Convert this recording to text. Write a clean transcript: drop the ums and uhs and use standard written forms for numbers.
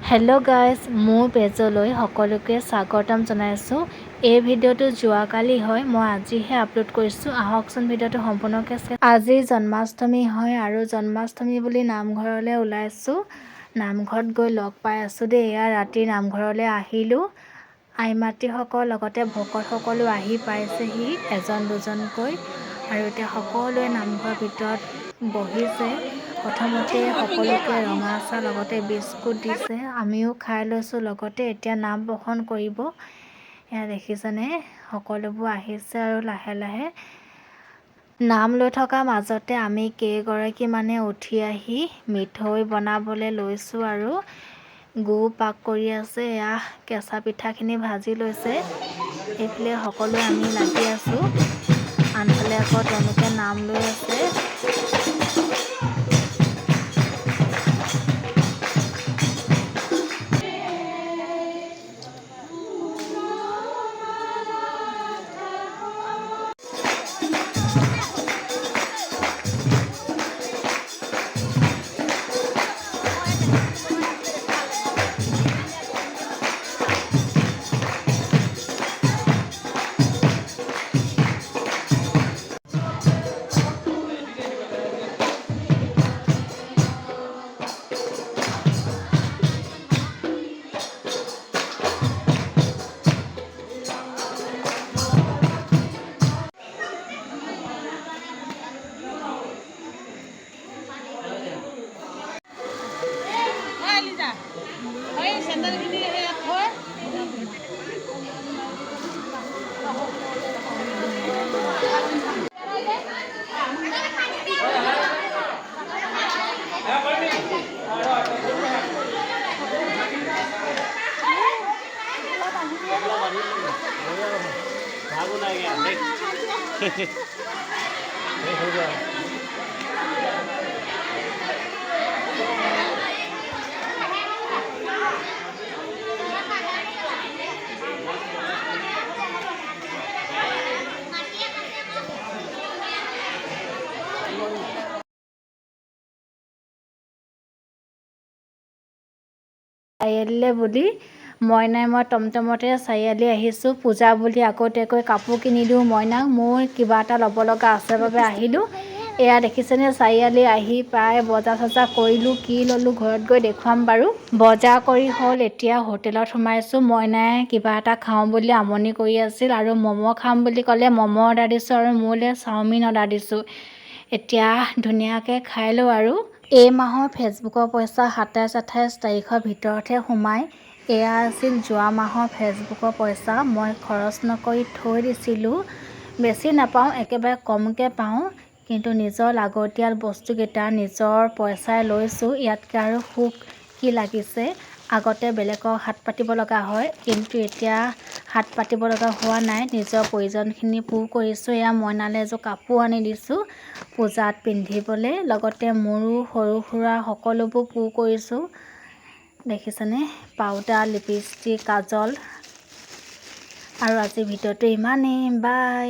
Hello' guys, মোৰ পেজলৈ সকলোকে স্বাগতম জনাইছোঁ। এই ভিডিঅ'টো যোৱাকালি হয়, মই আজিহে আপলোড কৰিছোঁ। আহকচোন ভিডিঅ'টো সম্পূৰ্ণকৈ। আজি জন্মাষ্টমী হয় আৰু জন্মাষ্টমী বুলি নামঘৰলৈ ওলাইছোঁ। নামঘৰত গৈ লগ পাই আছোঁ দেই। এয়া ৰাতি নামঘৰলৈ আহিলোঁ। আই মাতৃসকল লগতে ভকতসকলো আহি পাইছেহি এজন দুজনকৈ আৰু এতিয়া সকলোৱে নামঘৰৰ ভিতৰত বহিছে। প্ৰথমতে সকলোকে ৰঙা চাহ লগতে বিস্কুট দিছে, আমিও খাই লৈছোঁ। লগতে এতিয়া নাম প্ৰসংগ কৰিব। এয়া দেখিছেনে, সকলোবোৰ আহিছে আৰু লাহে লাহে নাম লৈ থকা মাজতে আমি কেইগৰাকীমানে উঠি আহি মিঠৈ বনাবলৈ লৈছোঁ আৰু গুৰ পাক কৰি আছে। এয়া কেঁচা পিঠাখিনি ভাজি লৈছে। এইফালে সকলোৱে আমি লাগি আছোঁ, আনফালে আকৌ তেওঁলোকে নাম লৈ আছে। এই চেণ্ডেলখিনি থৈ। চাৰিআলিলৈ বুলি মইনাই মই টমটমতে চাৰিআলি আহিছোঁ। পূজা বুলি আগতীয়াকৈ কাপোৰ কিনি দিওঁ মইনাক, মোৰ কিবা এটা ল'ব লগা আছে বাবে আহিলোঁ। এয়া দেখিছেনে, চাৰিআলি আহি প্ৰায় বজাৰ চজাৰ কৰিলোঁ। কি ল'লোঁ ঘৰত গৈ দেখুৱাম বাৰু। বজাৰ কৰি হ'ল, এতিয়া হোটেলত সোমাইছোঁ। মইনাই কিবা এটা খাওঁ বুলি আমনি কৰি আছিল আৰু ম'ম' খাম বুলি ক'লে, ম'ম' অৰ্ডাৰ দিছোঁ আৰু মোলৈ চাওমিন অৰ্ডাৰ দিছোঁ। এতিয়া ধুনীয়াকৈ খাই লওঁ। আৰু এই মাহৰ ফেচবুকৰ পইচা 27-28 তাৰিখৰ ভিতৰতহে সোমায়। এয়া আছিল যোৱা মাহৰ ফেচবুকৰ পইচা, মই খৰচ নকৰি থৈ দিছিলোঁ। বেছি নাপাওঁ, একেবাৰে কমকৈ পাওঁ, কিন্তু নিজৰ লাগতিয়াল বস্তুকেইটা নিজৰ পইচাই লৈছোঁ, ইয়াতকৈ আৰু সুখ কি লাগিছে। আগতে বেলেগক হাত পাতিব লগা হয়, কিন্তু এতিয়া হাত পাতিব লগা হোৱা নাই। নিজৰ প্ৰয়োজনখিনি পূৰ কৰিছোঁ। এয়া মইনালৈ এযোৰ কাপোৰ আনি দিছোঁ পূজাত পিন্ধিবলৈ, লগতে মোৰো সৰু সুৰা সকলোবোৰ পূৰ কৰিছোঁ। দেখিছেনে, পাউডাৰ, লিপষ্টিক, কাজল। আৰু আজিৰ ভিডিঅ'টো ইমানেই। বাই।